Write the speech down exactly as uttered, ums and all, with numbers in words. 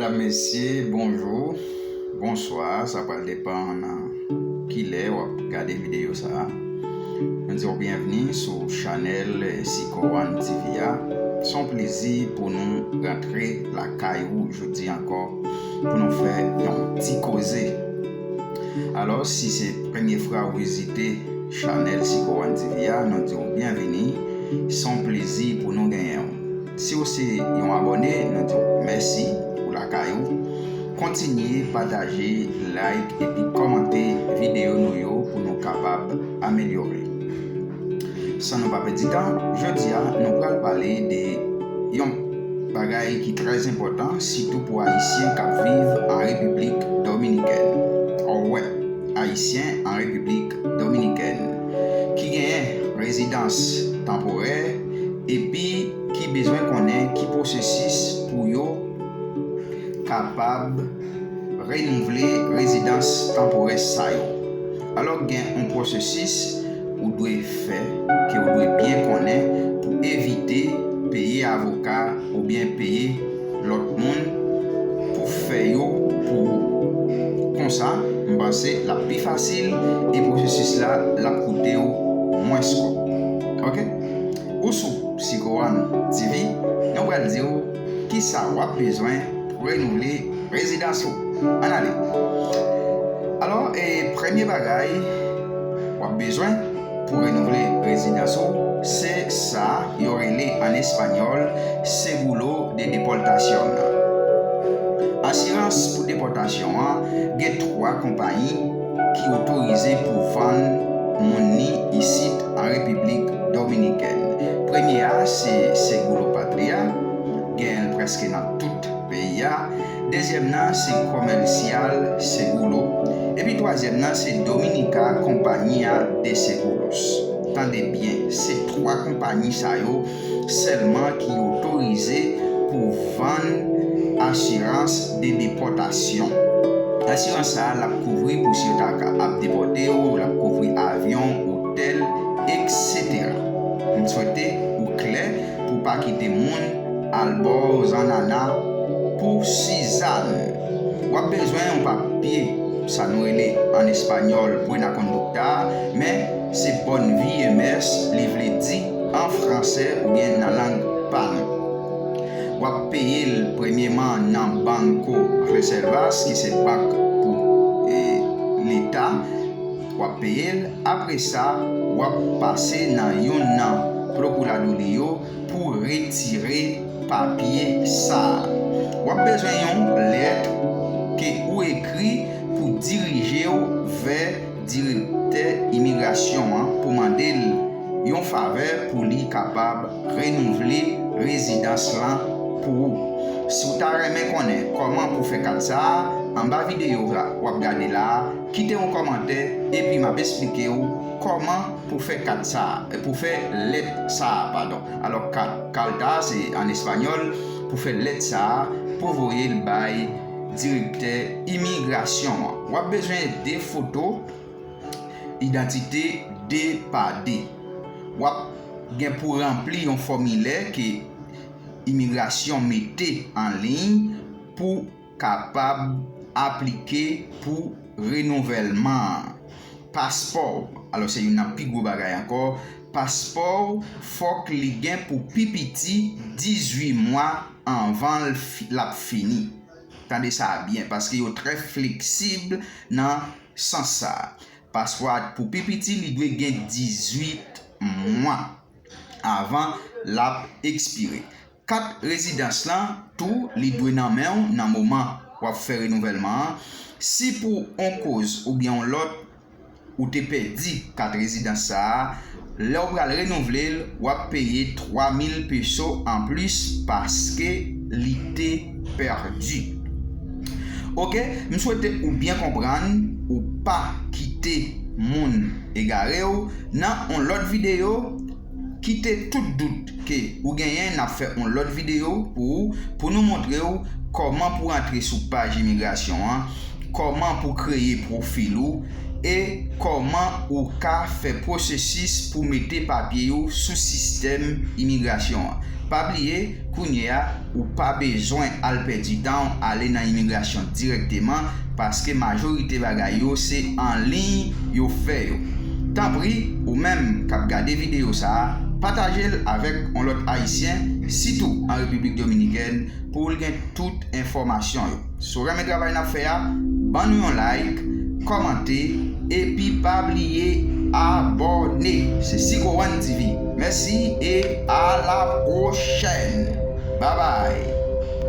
Medam, mesye, bonjou, bonswa, sa pral depann nan kilè w ap gade videyo sa a. Nou di w byenvni sou chanèl Sikowan T V a. Se yon plezi pou nou rantre lakay ou jodi ankò pou nou fè yon ti koze. Alò, si se premye fwa ou vizite chanèl Sikowan T V a, nou di w byenvni. Se yon plezi pou nou genyen w. Si w se yon abòne, nou di w mèsi ou lakay ou. Kontinye pataje, like epi kòmante videyo nou yo pou nou kapab amelyore. San nou pa pèdi tan, jodi a nou pral pale de yon bagay ki trè enpòtan, sitou pou Ayisyen k ap viv an Repiblik Dominikèn. Ò, wè, Ayisyen an Repiblik Dominikèn ki genyen rezidans tanporè epi ki bezwen konnen ki pwosesis pou yo kapab renouvle rezidans tanporè sa yo. Alò, gen yon pwosesis ou dwe fè, ke ou dwe byen konnen pou evite peye avoka oubyen peye lòt moun pou fè yo pou ou. Konsa, m panse l ap pi fasil e pwosesis la, l ap koute w mwens kòb. Oke? Ou sou Sikowan T V, nou pral di w kisa w ap bezwen pou renouvle rezidans ou. Ann ale. Alò, e, premye bagay w ap bezwen pou renouvle rezidans ou, se sa yo rele an espanyòl seguro de deportación. Asirans pou depòtasyon an, gen twa konpayi ki otorize pou vann moun ni isit an Repiblik Dominikèn. Premye a se Seguro Patria, gen l prèske nan tout peyi a. Dezyèm nan se Comercial Seguro. Epi twazyèm nan se Dominica Compañía de Seguros. Tande byen, se twa konpayi sa yo sèlman ki otorize pou vann asirans de depòtasyon. Asirans sa a l ap kouvri pou si yo ta ka ap depòte w, l ap kouvri avyon, otèl, etsetera. M swete ou klè pou w pa kite moun al ba w zannana pou sizann. W ap bezwen yon papye, sa nou rele an espanyòl buena conducta, men se bonne vie mès, li vle di an fransè oubyen nan lang pa nou. W ap peye l premyeman nan Banco Reservas, ki se bank pou, e, leta. W ap peye l. Apre sa, w ap pase nan youn nan pwokiradori yo pou retire papye sa a. W ap bezwen yon lèt ke ou ekri pou dirije w vè direktè imigrasyon an pou mande l yon favè pou li kapab renouvle rezidans lan pou ou. Si w ta renmen konnen kòman pou fè kat sa a, anba videyo w ap gade la a, kite yon kòmantè epi m ap esplike w kòman pou fè kat sa a, pou fè lèt sa a, padon. Alò, ka-, carta se an espanyòl, pou fè lèt sa a, pou voye l bay direktè imigrasyon an. W ap bezwen de foto idantite de pa de. W ap gen pou ranpli yon fòmilè ke imigrasyon mete an liy pou kapab aplike pou renouvèlman an. Paspò w, alò se youn nan pi gwo bagay ankò, paspò w fòk li gen pou pi piti dizuit mwa anvan l fi-, l ap fini. Tande sa a byen, paske yo trè fleksib nan sans sa a. Paspò a pou pi piti, li dwe gen dizuit mwa avan l ap ekspire. Kat rezidans lan tou, li dwe nan men w nan moman w ap fè renouvèlman an. Si pou on koz oubyen on lòt, ou te pèdi kat rezidans sa a, lè w pral renouvle l, w ap peye twa mil peso anplis paske li te pèdi. Oke, m swete ou byen konprann, ou pa kite moun egare w. Nan on lòt videyo, kite tout dout ke ou genyen, n ap fè on lòt videyo pou ou, pou nou montre w kòman pou antre sou paj imigrasyon an, kòman pou kreye pwofil ou e kòman ou ka fè pwosesis pou mete papye yo sou sistèm imigrasyon an. Pa bliye, kounye a, ou pa bezwen al pèdi tan w ale nan imigrasyon dirèkteman, paske majorite bagay yo se an liy yo fè yo. Tanpri, ou menm k ap gade videyo sa a, pataje l avèk yon lòt Ayisyen, sitou an Repiblik Dominikèn, pou l gen tout enfòmasyon yo. Si w renmen travay n ap fè a, ban nou yon like, kòmante, epi pa bliye abòne. Se Sigo One T V. Mèsi e a la pwochèn. Babay.